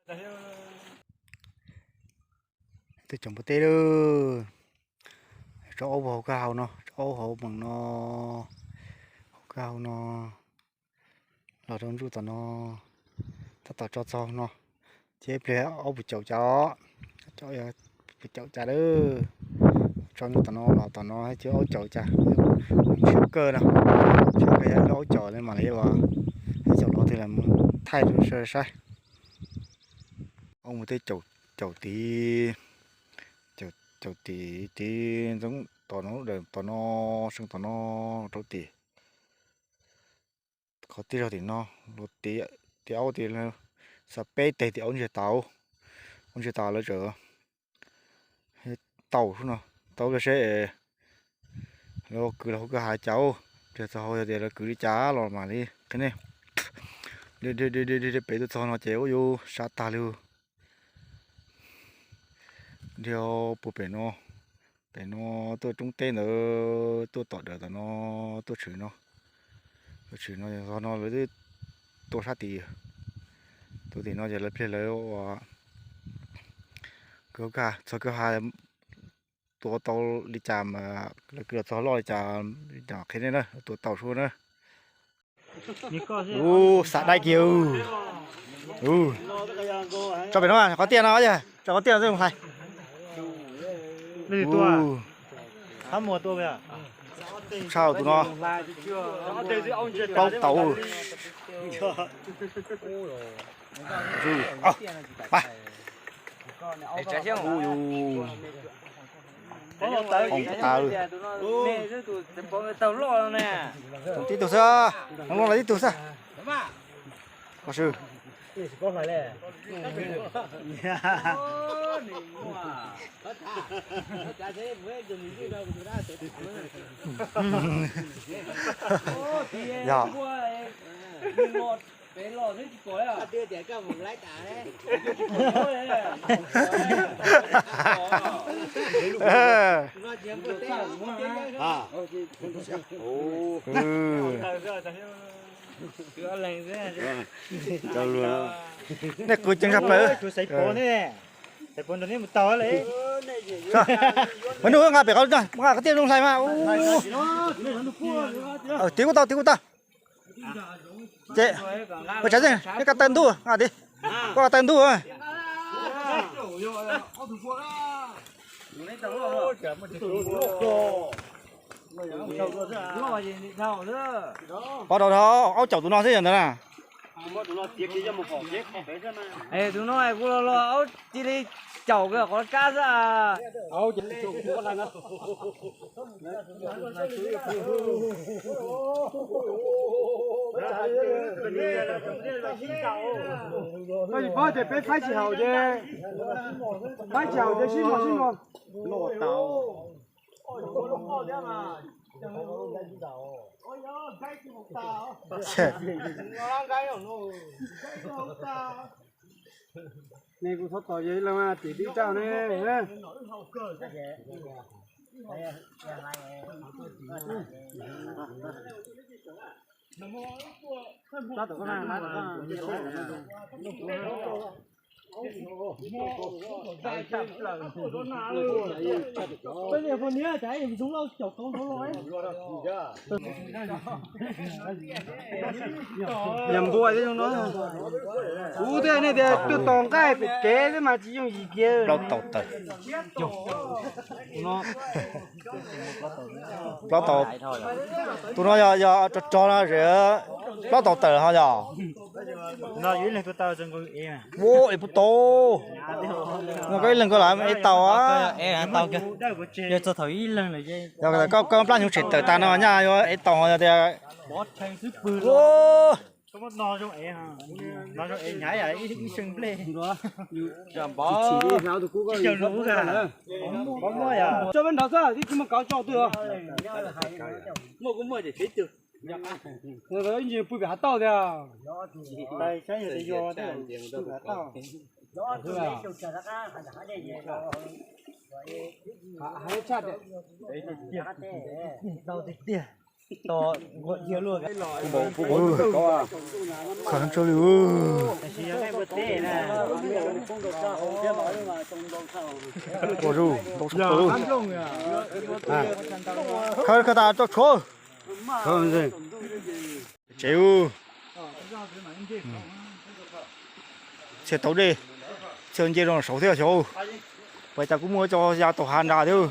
Twb cov npua teb lawm. Tsob aub hauv kab hau no, tsob aub hauv meem no, hauv kab hau no, los rau ntsuj tom no, tab tom tso txog no, ces ib pliag aub puas caum cas os, caum, puas caum cas lawm. Tso ntsuj tom no los tom no ces aub caum cas, ntshiab kawg no, ntshiab kawg yog aub caum li mam li ua, aub caum los twg los mus thaij rau sawv daws saib. Aub mus tej caum tid, caum tid, tid ntxoov tom no, lub dawm tom no, seej tom no, rau tim qhov tij zog tim no, luag tim aub tim, xav peb teg tim aub ntsiag tau, aub ntsiag tau lawv tseem tau sub no, tau lawv seb lawv kwv los hauv kwj ha cas, ntsiag txog hauv yog tias lawv kwv li cas los mam li qhia nej. Pem tuaj txog no ces ua yuav sab tag li. Dhia puag pem no, pem no tuaj roob teb ntawd tuaj tom dawm tom no, tuaj tshwm no, tuaj tshwm no, txog no lawv twb tua sab tid. Tua tim no ces lawv pliag lawv ua kwv, txog kwj ha tua tau li cas mas lawv kwv los txog loj li cas, qhia nej na, tua tau sub na. Ub, xav dai kiag. Tso pem no, qhov tiaj no, tso qhov tiaj no hlais. Tshaj tus no. Plaub tau. Tib tug xwb, los tib tug xwb. Yog. Nej qw ceev zog plaws. Mas nug nqa pem qhov, nqa qhov tiaj zoo hlais mas. Tiv kuj tau, tiv kuj tau. Ces ua tsav tej, nej ka taw ntuj nqa tiv, koj ka taw ntuj. Pov rau dhau, aub caum tus no xwb yog ntawd na. Tus no kuv los los aub cia li caum kiag qhov kab xwb. Koj tsis paub tias peb faib tsis haum ces, faib tsis haum ces sib mos sib mos. Nws kuj txhob tos yog ib leeg mas tim tib rau ne. Yog npua thiab no, kuv thiaj nej tias tuaj tos nqaij pem kev xwb mas tsis yooj yim kiag. Plaub tau tawm. Plaub tau. Tus no yog, yog rog rog no, plaub tau tawm ho yog. Ua es puas tau. No koj ib leeg koj lam ev tau. Yog thaum ib leeg lawm, yog koj plab hnyuv tshem tawm tas no nyaj yuav ev tau ho yog tias. Tso peb nrad xwb, tib tsis muaj kauv tso twg. Ib ntsis pw pem hav tauj tiag. Hav tshaj tiag. Tiag tiag. Khaws tsawg li. Ua zuj ntau tshaj plaws. Khaws, khaws tas tso tshuav. Tsev. Txhia tau dej, txhia nce rau saud thiab xyov. Pais tas kuj muaj cov ya tau hav nrad thiab.